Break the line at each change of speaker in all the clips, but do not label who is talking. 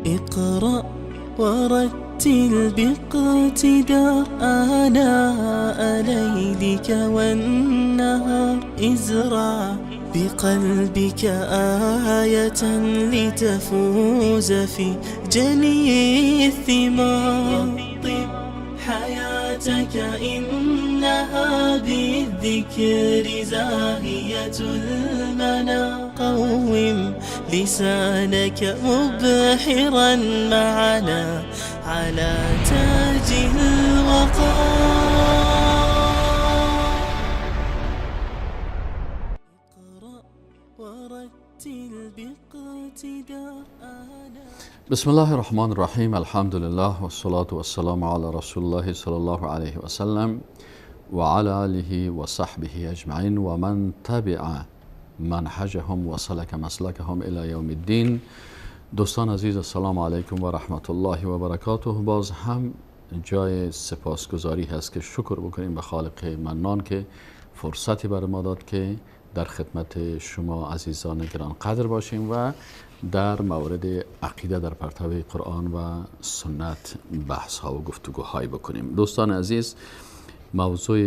اقرأ ورتل باقتدار آناء ليلك والنهار، ازرع بقلبك آية لتفوز في جني الثمار. رطب حياتك إنها بالذكر زاهية المنار، قوم لسانك مبحرا معنا على تاج الوقار. اقرأ ورتل باقتدار.
بسم الله الرحمن الرحیم. الحمد لله والصلاة والسلام علی رسول الله صلی الله علیه و سلم و علی آله و صحبه اجمعین و من تبع منهجهم و سلک مسلکهم الی یوم الدین. دوستان عزیز، السلام علیکم و رحمت الله و برکاته. باز هم جای سپاسگزاری هست که شکر بکنیم به خالق منان که فرصتی بر ما داد که در خدمت شما عزیزان گرانقدر باشیم و در مورد عقیده در پرتو قرآن و سنت بحث ها و گفتگوهای بکنیم. دوستان عزیز، موضوع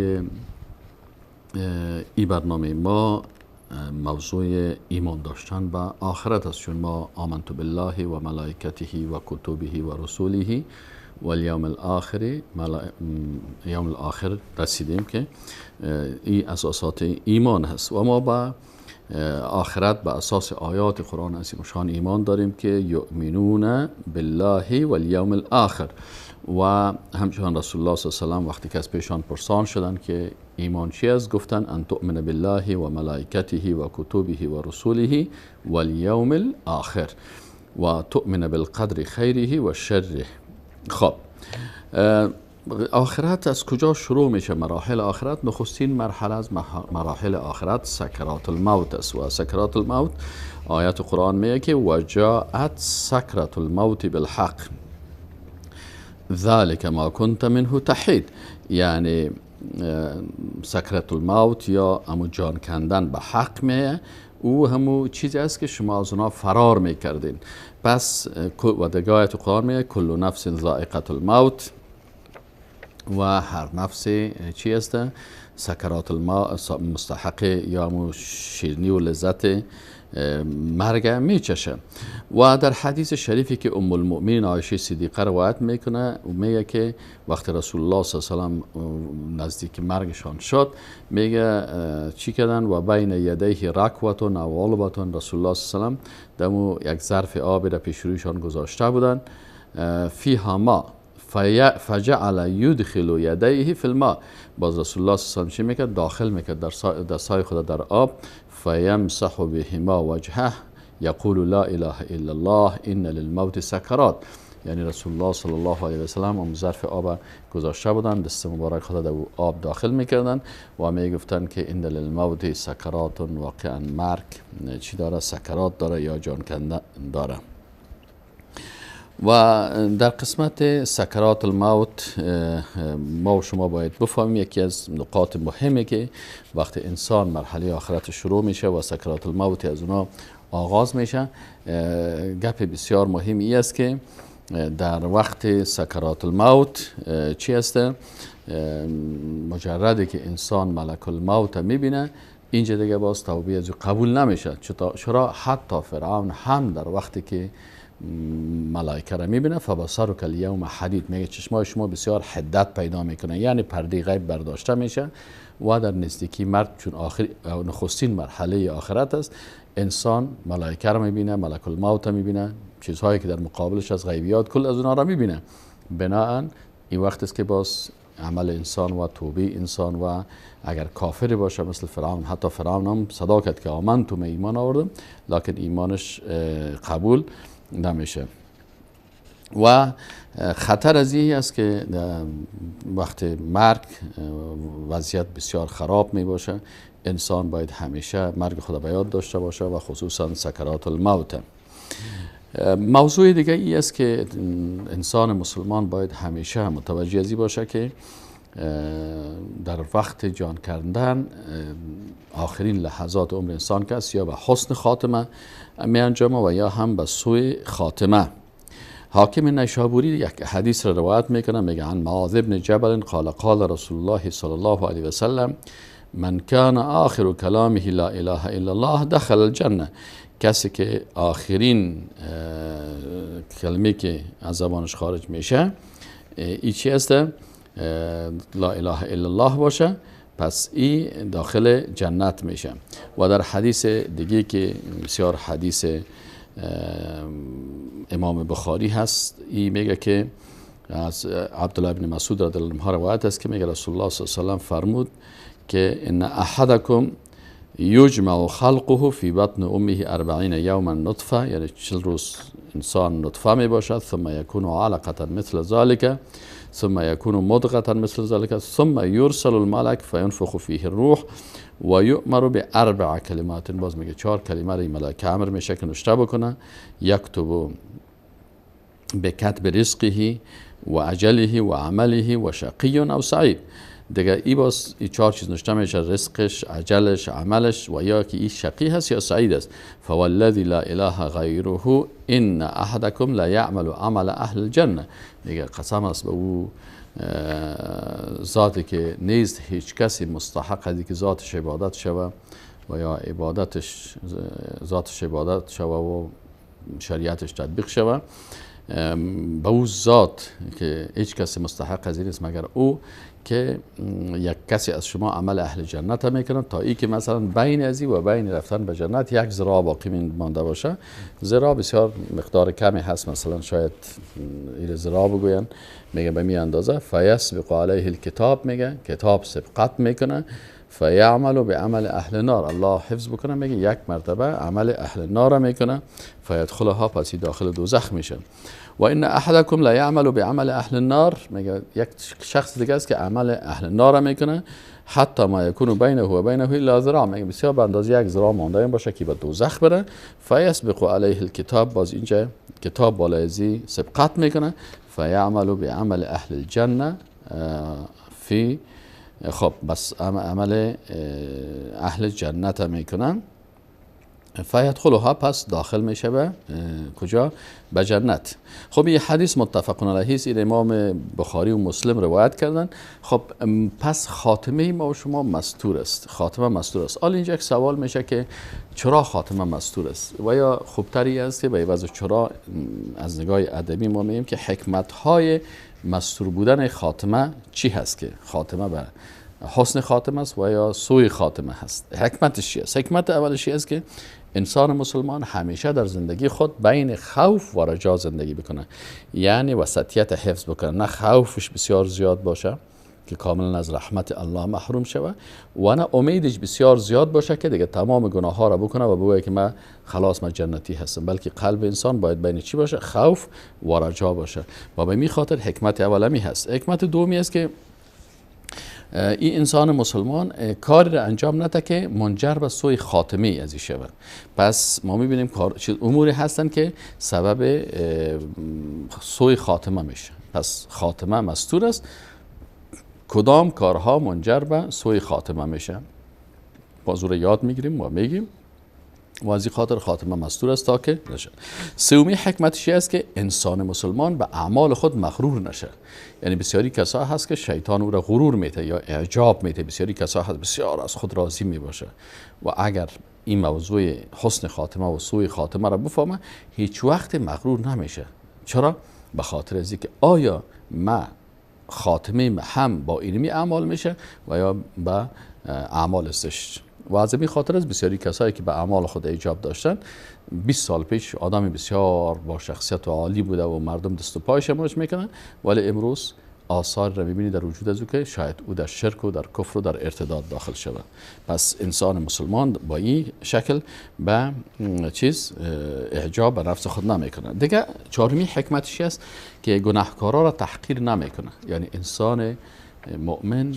این برنامه ما موضوع ایمان داشتن به آخرت است، چون ما آمنت بالله و ملائکته و کتبه و رسوله و الیوم الاخر، یوم الاخر رسیدیم که این اساسات ایمان هست و ما به آخرت به اساس آیات قرآن عظیم شان ایمان داریم که یؤمنون بالله و الیوم الاخر. و همچنان رسول الله صلی الله علیه و سلم وقتی که از پیشان پرسان شدند که ایمان چی است، گفتند ان تؤمن بالله و ملائکته و کتبه و رسوله و الیوم الاخر و تؤمن بالقدر خیره و شره. خب، آخرت از کجا شروع میشه؟ مراحل آخرت، نخستین مرحله از مراحل آخرت سکرات الموت است. و سکرات الموت آیت قرآن میگه که و جاءت سکرات الموت بالحق ذلك ما كنت منه تحید. یعنی سکرات الموت یا همو جان کندن به حق میه، او همو چیزی است که شما از اونا فرار میکردین. پس و دیگه آیت قرآن میگه کل نفس ذائقه الموت، و هر نفس چی است؟ سکرات الموت مستحق یا همو شیرینی و لذت مرگ میچشه. و در حدیث شریفی که ام المؤمنین عایشه صدیقه روایت میکنه و میگه که وقتی رسول الله صلی الله علیه و سلم نزدیک مرگشان شد، میگه چی کردن؟ و بین یدیه رکوتون او علبتون، رسول الله صلی الله علیه و سلم دمو یک ظرف آبی را پیش رویشان گذاشته بودن، فیها ما فجعل یدخل یدیه فی الماء. باز رسول الله صلی الله علیه و سلم چی میکرد؟ داخل میکرد دستهای خود در آب، فیمسح بهما وجهه یقول لا اله الا الله ان للموت سکرات. یعنی رسول الله صلی الله علیه و سلم اون ظرف آب گذاشته بودن، دست مبارک خود در آب داخل میکردن و میگفتن که ان للموت سکرات، واقعا مرگ چی داره؟ سکرات داره یا جان کندن داره. و در قسمت سکرات الموت ما و شما باید بفهمیم یکی از نقاط مهمه که وقتی انسان مرحله آخرت شروع میشه و سکرات الموت از اونا آغاز میشه، گپ بسیار مهمی است که در وقت سکرات الموت چی است؟ مجرده که انسان ملک الموت میبینه، اینجا دیگه باز توبه از او قبول نمیشه. چرا؟ حتی فرعون هم در وقتی که ملائکه را میبینه، فبصرک الیوم حدید، میگه چشمای شما بسیار حدت پیدا میکنه، یعنی پرده غیب برداشته میشه و در نزدیکی مرد، چون آخر نخستین مرحله آخرت است، انسان ملائکه را میبینه، ملک الموت میبینه، چیزهایی که در مقابلش از غیبیات کل از اونها را میبینه. بناهن این وقت است که باز عمل انسان و توبه انسان و اگر کافر باشه مثل فرعون، حتی فرعون هم صدا کرد که آمنتم، ایمان آوردم، لکن ایمانش قبول نمیشه. و خطر از این است که وقت مرگ وضعیت بسیار خراب می باشه. انسان باید همیشه مرگ خود به یاد داشته باشه و خصوصا سکرات الموت. موضوع دیگه ای است که انسان مسلمان باید همیشه متوجه از این باشه که در وقت جان کردن آخرین لحظات عمر انسان که است یا به حسن خاتمه می انجامه و یا هم به سوی خاتمه. حاکم نیشابوری یک حدیث را روایت میکنه، میگه عن معاذ بن جبل قال قال رسول الله صلی الله علیه و سلم من کان آخر کلامه لا اله الا الله دخل الجنه. کسی که آخرین کلمه که از زبانش خارج میشه ای چی است؟ لا اله الا الله باشه، پس ای داخل جنت میشه. و در حدیث دیگه که بسیار حدیث امام بخاری هست، ای میگه که از عبدالله بن مسعود رضی الله عنه روایت است که میگه رسول الله صلی الله علیه و سلم فرمود که ان احدکم یجمع خلقه فی بطن امه 40 یوما نطفه، یعنی 40 روز انسان نطفه می باشد، ثم یکون علقه مثل ذلك، ثم یکون مضغه مثل ذلك، ثم یرسل الملک فینفخ فیه الروح و یؤمر باربع کلمات. باز میگه 4 کلمه را ملائکه امر میشه که نوشته بکنه، یکتب بکتب رزقه و اجله و عمله و شقی او سعید. دیگه ای باز ای 4 چیز نوشته میشه، رزقش، عجلش، عملش، و یا که ای شقی هست یا سعید است. فوالذی لا اله غیره ان احدکم لا یعمل عمل اهل الجنه. دیگه قسم است به او ذاتی که نیست هیچ کسی مستحق هدی که ذاتش عبادت شوه و یا عبادتش ذاتش عبادت شوه و شریعتش تطبیق شوه، به او ذات که هیچ کسی مستحق از این نیست مگر او، که یک کسی از شما عمل اهل جنت میکنه تا ای که مثلا بین ازی و بین رفتن به جنت یک ذراع باقی مانده باشه. ذراع بسیار مقدار کمی هست، مثلا شاید این ذراع بگوین، میگه به می اندازه. فیسبق علیه الکتاب، میگه کتاب سبقت میکنه، فیعمل بعمل اهل نار، الله حفظ بکنه، میگه یک مرتبه عمل اهل نار میکنه، فیدخلها، پس داخل دوزخ میشه. و ان احدکم لا یعمل بعمل اهل النار، میگه یک شخص دیگه است که عمل اهل نار میکنه، حتی ما یکون بینه و بینه الا ذراع، میگه بسیار به اندازه یک ذراع مانده باشه که به دوزخ بره. فیسبق علیه الکتاب، باز اینجا کتاب بالای ازی سبقت میکنه، فیعمل بعمل اهل الجنه فی، خب بس عمل اهل جنت میکنن، فیدخلها، پس داخل میشه به کجا؟ به جنت. خب این حدیث متفق علیه است، این امام بخاری و مسلم روایت کردن. خب پس خاتمه ما و شما مستور است، خاتمه مستور است. حالا اینجا یک سوال میشه که چرا خاتمه مستور است، و یا خوبتری است که به عوض چرا از نگاه ادبی ما میگیم که حکمت های مستور بودن خاتمه چی هست که خاتمه به حسن خاتمه است و یا سوی خاتمه هست. حکمتش چی است؟ حکمت اولش است که انسان مسلمان همیشه در زندگی خود بین خوف و رجا زندگی بکنه، یعنی وسطیت حفظ بکنه، نه خوفش بسیار زیاد باشه که کاملا از رحمت الله محروم شوه، و نه امیدش بسیار زیاد باشه که دیگه تمام گناه ها را بکنه و بگه که من خلاص من جنتی هستم، بلکه قلب انسان باید بین چی باشه؟ خوف و رجا باشه. و به می خاطر حکمت اولمی هست. حکمت دومی است که این انسان مسلمان کاری را انجام نده که منجر به سوی خاتمه ازی شود. پس ما میبینیم اموری هستند که سبب سوی خاتمه میشه. پس خاتمه مستور است. کدام کارها منجر به سوی خاتمه میشه؟ باز او را یاد میگیریم و میگیم و از این خاطر خاتمه مستور است تا که نشه. سومی حکمتش است که انسان مسلمان به اعمال خود مغرور نشه. یعنی بسیاری کسا هست که شیطان او را غرور میته یا اعجاب میته، بسیاری کسا هست بسیار از خود راضی میباشه و اگر این موضوع حسن خاتمه و سوی خاتمه را بفهمه هیچ وقت مغرور نمیشه. چرا؟ به خاطر از اینکه آیا ما خاتمه هم با اینمی اعمال میشه و یا به اعمال زشت. و از این خاطر از بسیاری کسایی که به اعمال خود ایجاب داشتن 20 سال پیش آدم بسیار با شخصیت و عالی بوده و مردم دست و پایش ماش میکنن، ولی امروز آثار را میبینی در وجود از او که شاید او در شرک و در کفر و در ارتداد داخل شود. پس انسان مسلمان با این شکل به چیز اعجاب به نفس خود نمیکنه. دیگه چهارمی حکمتش است که گناهکارا را تحقیر نمیکنه. یعنی انسان مؤمن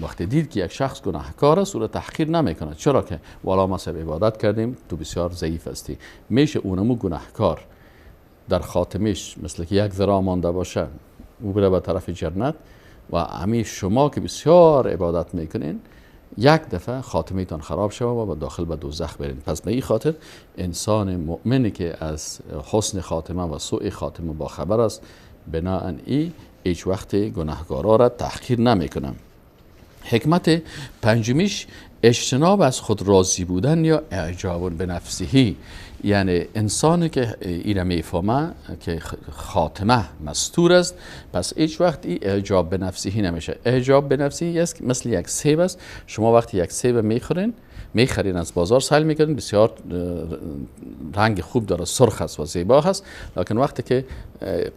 وقتی دید که یک شخص گناهکار است او را تحقیر نمیکنه. چرا که والا ما سب عبادت کردیم تو بسیار ضعیف هستی. میشه اونمو گناهکار در خاتمش مثل که یک ذرا مانده باشه او بره به طرف جنت و همین شما که بسیار عبادت میکنین یک دفعه خاتمه تان خراب شود و داخل به دوزخ برین. پس به این خاطر انسان مؤمنی که از حسن خاتمه و سوء خاتمه با خبر است، بناءً ای هیچ وقت گناهکارا را تحقیر نمیکنه. حکمت پنجمیش اجتناب از خود راضی بودن یا اعجاب به نفسهی، یعنی انسانی که ایره میفهمه که خاتمه مستور است، پس هیچ وقت ای اعجاب به نفسهی نمیشه. اعجاب به نفسهی است مثل یک سیب است. شما وقتی یک سیب میخرین از بازار، سیل میکنین، بسیار رنگ خوب داره، سرخ است و زیبا هست، لکن وقتی که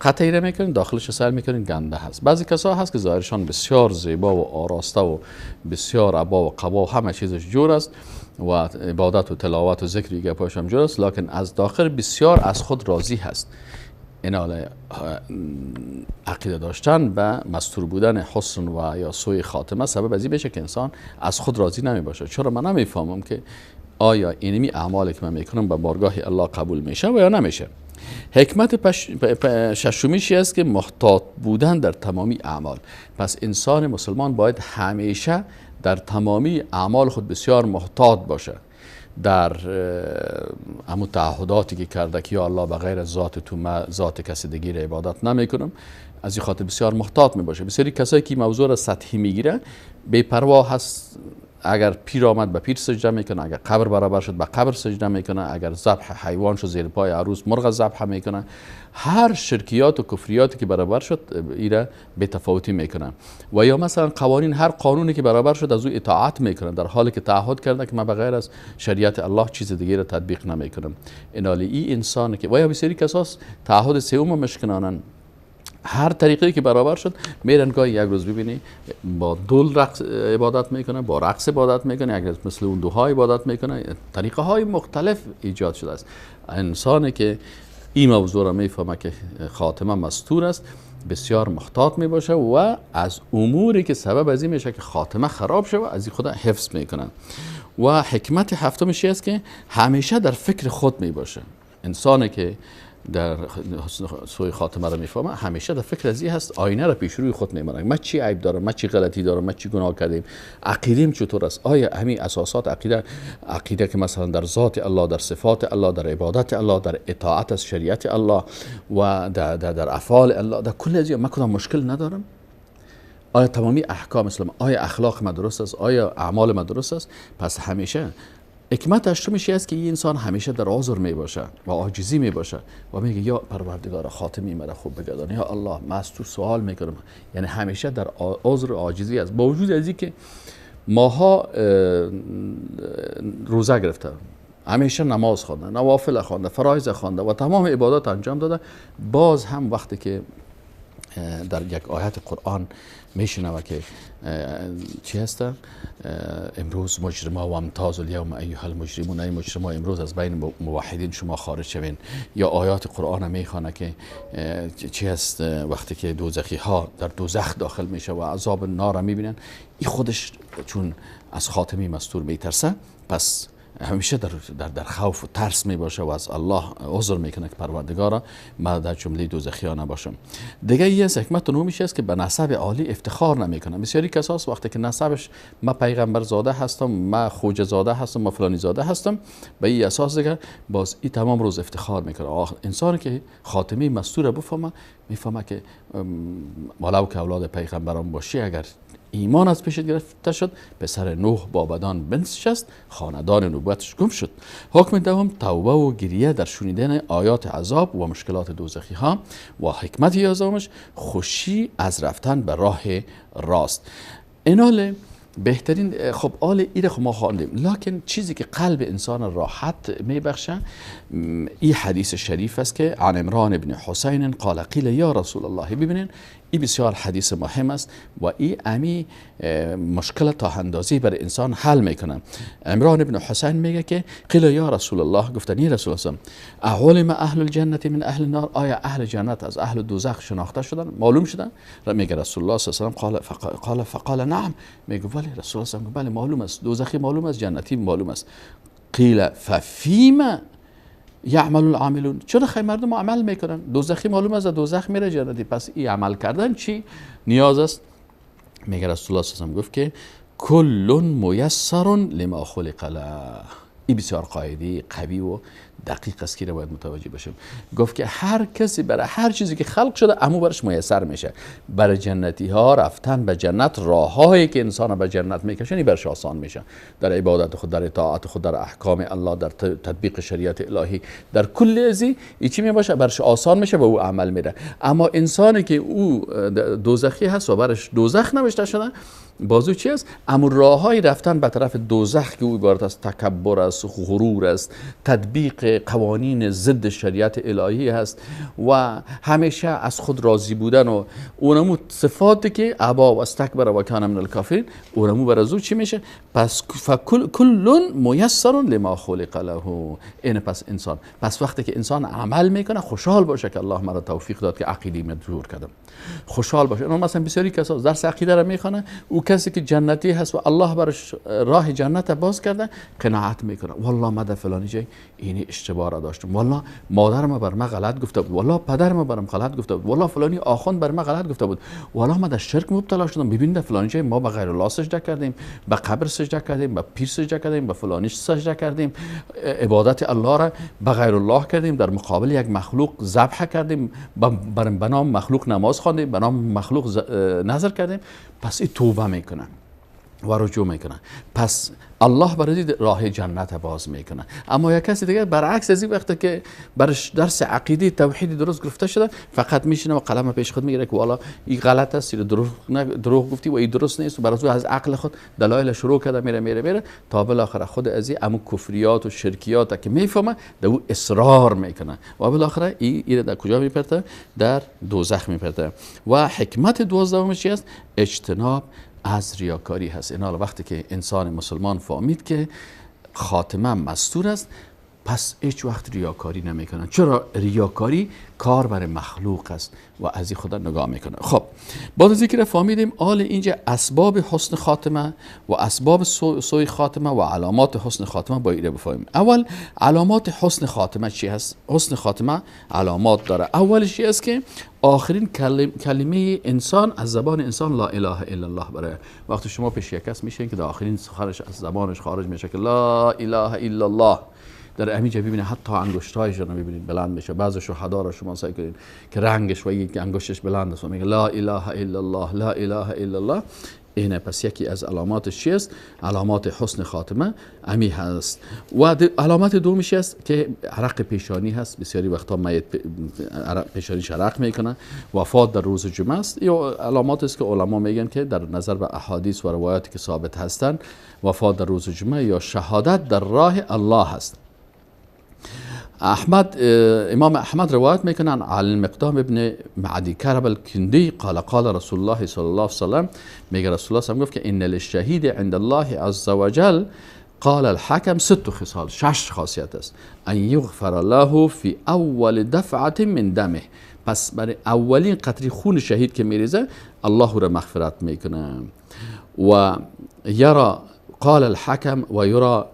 قطعی را میکنین داخلش سیل میکنین گنده هست. بعضی کسا هست که ظاهرشان بسیار زیبا و آراسته و بسیار عبا و قبا و همه چیزش جور است و عبادت و تلاوت و ذکر دیگه پاش هم جور است، لکن از داخل بسیار از خود راضی هست. این حال عقیده داشتن به مستور بودن حسن و یا سوء خاتمه سبب از این بشه که انسان از خود راضی نمی باشه. چرا من نمیفهمم که آیا اینمی اعمالی که من میکنم به بارگاه الله قبول میشه و یا نمیشه. حکمت ششمیش است که محتاط بودن در تمامی اعمال. پس انسان مسلمان باید همیشه در تمامی اعمال خود بسیار محتاط باشه، در همون تعهداتی که کرده که یا الله بغیر از ذات تو ما ذات کسی دیگه عبادت نمی کنم، از این خاطر بسیار محتاط می باشه. بسیاری کسایی که موضوع را سطحی میگیره بی پروا هست، اگر پیر آمد به پیر سجده میکنه، اگر قبر برابر شد به قبر سجده میکنه، اگر ذبح حیوان شد زیر پای عروس مرغ ذبح میکنه، هر شرکیات و کفریاتی که برابر شد ایره به تفاوتی میکنه. و یا مثلا قوانین، هر قانونی که برابر شد از او اطاعت میکنه، در حالی که تعهد کرده که من بغیر از شریعت الله چیز دیگه را تطبیق نمیکنم. اینالی ای انسان که و یا بسیاری کساس تعهد سوم مشکنانن، هر طریقی که برابر شد میرن گاهی یک روز ببینی با دول رقص عبادت میکنه، با رقص عبادت میکنه، یک روز مثل اون دوها عبادت میکنه، طریقه های مختلف ایجاد شده است. انسانی که این موضوع را میفهمه که خاتمه مستور است بسیار محتاط میباشه و از اموری که سبب از این میشه که خاتمه خراب شود از این خود حفظ میکنه. و حکمت هفتمش است که همیشه در فکر خود میباشه. انسانی که در سوی خاتمه رو میفهمه همیشه در فکر از این هست، آینه را پیش روی خود میمونه، من چی عیب دارم، من چی غلطی دارم، من چی گناه کردیم، عقیدیم چطور است، آیا همین اساسات عقیده که مثلا در ذات الله، در صفات الله، در عبادت الله، در اطاعت از شریعت الله و در افعال الله، در کل از من کدام مشکل ندارم، آیا تمامی احکام اسلام، آیا اخلاق ما درست است، آیا اعمال ما درست است. پس همیشه حکمت هشتمش است که این انسان همیشه در عذر می باشه و عاجزی می باشه و میگه یا پروردگار خاتمی مرا خوب بگردان، یا الله من از تو سوال میکنم، یعنی همیشه در عذر و عاجزی است. با وجود از اینکه ماها روزه گرفته، همیشه نماز خوانده، نوافل خوانده، فرایض خوانده و تمام عبادات انجام داده، باز هم وقتی که در یک آیت قرآن میشنوه که چی هست، امروز مجرما و امتاز الیوم ایها المجرمون، ای مجرما امروز از بین موحدین شما خارج شوین، یا آیات قرآن میخوانه که چی هست وقتی که دوزخی ها در دوزخ داخل میشه و عذاب نار میبینن، این خودش چون از خاتمی مستور میترسه، پس همیشه در خوف و ترس می باشه و از الله عذر میکنه که پروردگارا من در جمله دوزخی ها نباشم. دیگه یه حکمت نهمش است که به نسب عالی افتخار نمیکنه. بسیاری کساس وقتی که نسبش من پیغمبر زاده هستم، من خوجه زاده هستم، من فلانی زاده هستم، به این اساس دیگه باز این تمام روز افتخار میکنه. انسانی که خاتمه مستور بفهمه میفهمه که ولو که اولاد پیغمبران باشی، اگر ایمان از پیشت گرفته شد، پسر نوح با بدان بنشست، خاندان نبوتش گم شد. حکم دوم توبه و گریه در شنیدن آیات عذاب و مشکلات دوزخی ها. و حکمت یازدهمش خوشی از رفتن به راه راست. اینال بهترین خب آل ایره خب ما خواندیم، لکن چیزی که قلب انسان راحت میبخشه این حدیث شریف است که عن عمران بن حسین قال قیل یا رسول الله. ببینین این بسیار حدیث مهم است و این امی مشکل تا اندازه‌ای برای انسان حل میکنه. عمران بن حسین میگه که قیل یا رسول الله، گفتنی رسول الله اعلم اهل الجنه من اهل النار، آیا اهل جنت از اهل دوزخ شناخته شدن، معلوم شدن؟ میگه رسول الله صلی الله علیه و سلم قال فقال نعم، میگه ولی رسول الله صلی الله علیه و بله معلوم است، دوزخی معلوم است، جنتی معلوم است. قیل ففیما یعمل العاملون، چرا خیلی مردم عمل میکنن؟ دوزخی معلوم است دوزخ میره جنتی، پس این عمل کردن چی نیاز است؟ میگه رسول الله صلی الله علیه و گفت که کل میسر لما خلق له. این بسیار قاعده قوی و دقیق است که باید متوجه باشیم. گفت که هر کسی برای هر چیزی که خلق شده امو برش میسر میشه. برای جنتی ها رفتن به جنت، راههایی که انسان به جنت میکشن برش آسان میشه، در عبادت خود، در اطاعت خود، در احکام الله، در تطبیق شریعت الهی، در کل ازی ای چی میباشه برش آسان میشه و او عمل میره. اما انسانی که او دوزخی هست و برش دوزخ نوشته شده، بازو چی است؟ اما راههای رفتن به طرف دوزخ که او عبارت از تکبر است، غرور است، تطبیق قوانین ضد شریعت الهی هست و همیشه از خود راضی بودن و اونمو صفاتی که ابا و استکبر و کان من الکافرین، اونمو بر از او چی میشه؟ پس فکل کل میسر لما خلق له. این پس انسان، پس وقتی که انسان عمل میکنه خوشحال باشه که الله مرا توفیق داد که عقیده من جور کردم، خوشحال باشه. اون مثلا بسیاری کسا درس عقیده را میخوانه، او کسی که جنتی هست و الله برش راه جنت باز کرده قناعت میکنه، والله ما در فلانی جای اینی اشتباه را داشتم، والله مادرم بر من غلط گفته بود، والله پدرم برم غلط گفته بود، والله فلانی آخوند بر من غلط گفته بود، والله ما در شرک مبتلا شدم، ببین در فلانی جای ما به غیر الله سجده کردیم، به قبر سجده کردیم، به پیر سجده کردیم، به فلانی سجده کردیم، عبادت الله را به غیر الله کردیم، در مقابل یک مخلوق ذبح کردیم، به نام مخلوق نماز خواندیم، به نام مخلوق نذر کردیم. پس این توبه میکنه و رجوع میکنه، پس الله برای راه جنت باز میکنه. اما یک کسی دیگه برعکس از این، وقتی که برش درس عقیده توحید درست گرفته شده، فقط میشینه و قلم پیش خود میگیره که والا این غلط است، این دروغ گفتی و این درست نیست، و برای از عقل خود دلایل شروع کرده میره میره میره تا بالاخره خود از این امو کفریات و شرکیات که میفهمه در او اصرار میکنه و بالاخره این در کجا میپرته؟ در دوزخ میپرته. و حکمت 12 چی است؟ اجتناب از ریاکاری هست. اینا وقتی که انسان مسلمان فهمید که خاتمه مستور است، پس هیچ وقت ریاکاری نمیکنن. چرا؟ ریاکاری کار بر مخلوق است و از این خدا نگاه میکنه. خب بعد از اینکه فهمیدیم آل اینجا اسباب حسن خاتمه و اسباب سوء خاتمه و علامات حسن خاتمه باید بفهمیم. اول علامات حسن خاتمه چی هست؟ حسن خاتمه علامات داره. اولش چی است؟ که آخرین کلمه انسان از زبان انسان لا اله الا الله برای. وقتی شما پیش یک کس میشین که در آخرین سخنش از زبانش خارج میشه که لا اله الا الله، در همینجا ببینید حتی انگشت‌هایش رو ببینید بلند میشه. بعضی شهدا رو شما سعی کنید که رنگش و یک انگشتش بلند است و میگه لا اله الا الله، لا اله الا الله. اینه پس یکی از علاماتش چی است؟ علامات حسن خاتمه امی هست. و علامت دومش است که عرق پیشانی هست. بسیاری وقتا میت عرق پیشانیش عرق میکنه. وفات در روز جمعه است. یا علامات است که علما میگن که در نظر به احادیث و روایاتی که ثابت هستند، وفات در روز جمعه یا شهادت در راه الله هست. احمد، امام احمد روایت میکنن عن المقدام ابن معدی کرب الکندی قال قال رسول الله صلی الله علیه وسلم، میگه رسول الله صلی گفت که ان للشهید عند الله عز وجل قال الحکم ست خصال، شش خاصیت است، ان یغفر له فی اول دفعه من دمه. پس برای اولین قطره خون شهید که میریزه الله را مغفرت میکنه. و یرا قال الحکم و یرا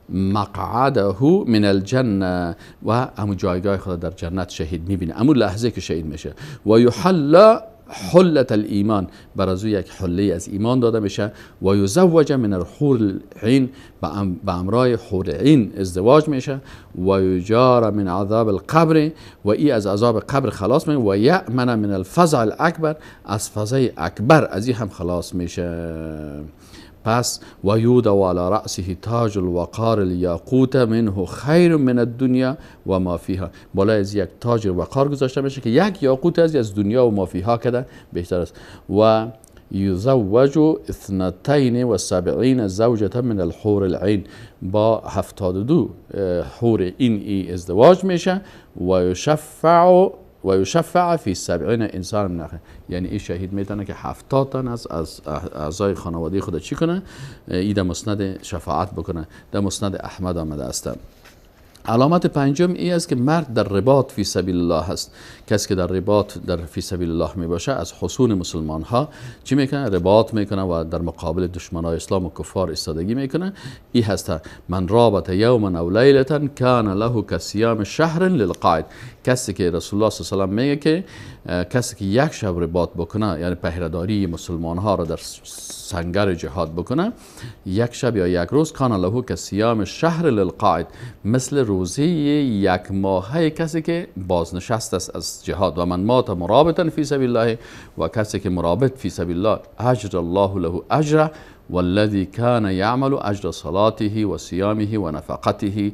مقعده من الجنه، و امو جایگاه خدا در جنت شهید میبینه، امو لحظه که شهید میشه. و یحل حلة الایمان، بر از او یک حله از ایمان داده میشه. و یزوج من الحور العین، به امرای حور عین ازدواج میشه. و یجار من عذاب القبر، و ای از عذاب قبر خلاص میشه. و یأمن من الفزع الاکبر، از فزع اکبر از این هم خلاص میشه. پس و یودع علی رأسه تاج الوقار الیاقوت منه خیر من الدنیا و ما فیها، بالای از یک تاج وقار گذاشته میشه که یک یاقوت از دنیا و ما فیها کده بهتر است. و یزوج 72 زوجة من الحور العین، با 72 حور این ای ازدواج میشه. و یشفع فی 70 انسان من آخر، یعنی این شهید میتونه که 70 تن از اعضای خانواده خود چی کنه؟ ای در مسند شفاعت بکنه. در مسند احمد آمده است. علامت پنجم ای است که مرد در رباط فی سبیل الله هست. کسی که در رباط در فی سبیل الله می باشه از حصون مسلمان ها چی میکنه؟ رباط میکنه و در مقابل دشمنای اسلام و کفار ایستادگی میکنه. ای هست من رابط یوما او لیلة کان له کصیام شهر للقاعد. کسی که رسول الله صلی الله علیه و میگه که کسی که یک شب رباط بکنه، یعنی پهرهداری مسلمان ها را در سنگر جهاد بکنه، یک شب یا یک روز، کان له کصیام شهر للقاعد، مثل روزی یک ماهه کسی که بازنشست است از جهاد. و من مات مرابطا فی سبیل الله، و کسی که مرابط فی سبیل الله، اجر الله له اجره والذی کان یعمل اجر صلاته و صیامه و نفقته.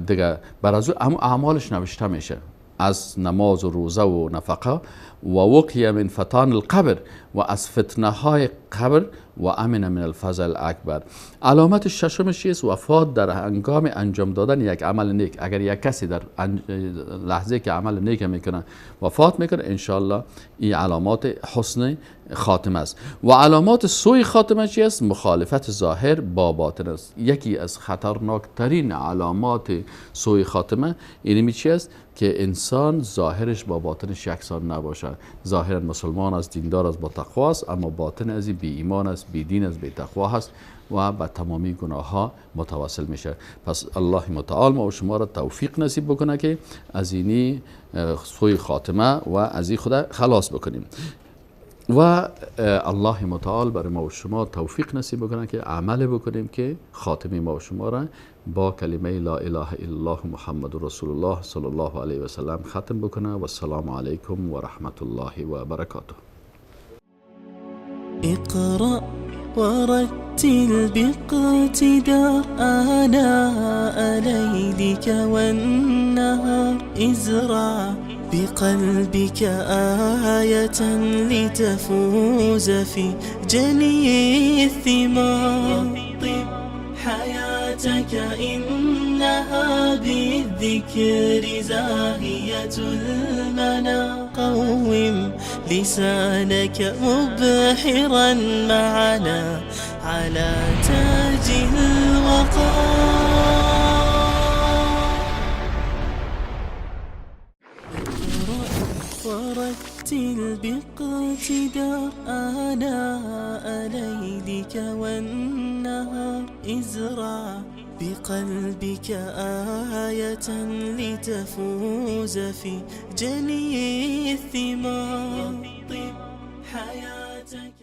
دیگه بر از او اعمالش نوشته میشه از نماز و روزه و نفقه. و وقی من فتان القبر، و از فتنه های قبر، و امن من الفزع الاکبر. علامت ششمش است وفات در هنگام انجام دادن یک عمل نیک. اگر یک کسی در لحظه که عمل نیک میکنه وفات میکنه، انشالله این علامات حسن خاتمه است. و علامات سوء خاتمه چی است؟ مخالفت ظاهر با باطن است. یکی از خطرناکترین علامات سوء خاتمه اینمی چی است؟ که انسان ظاهرش با باطنش یکسان نباشه. ظاهرا مسلمان است، دیندار است، با تقوا است، اما باطن از بی ایمان است، بی دین است، بی تقوا هست و به تمامی گناه ها متوسل میشه. پس الله متعال ما و شما را توفیق نصیب بکنه که از اینی سوء خاتمه و از این خدا خلاص بکنیم. و الله متعال برای ما و شما توفیق نصیب بکنه که عمل بکنیم که خاتمه ما و شما را با کلمه لا اله الا الله محمد رسول الله صلی الله علیه و سلم ختم بکنه. و السلام علیکم و رحمت الله و برکاته.
اقرأ ورتل باقتدار آناء ليلك والنهار، ازرع بقلبك آية لتفوز في جني الثمار. طب حياتك إنها بالذكر زاهية المنى، قوم لسانك مبحرا معنا على تاج الوقار. ورتل باقتدار آناء ليلك والنهار، ازرع بقلبك آية لتفوز في جني الثمار. طب حياتك.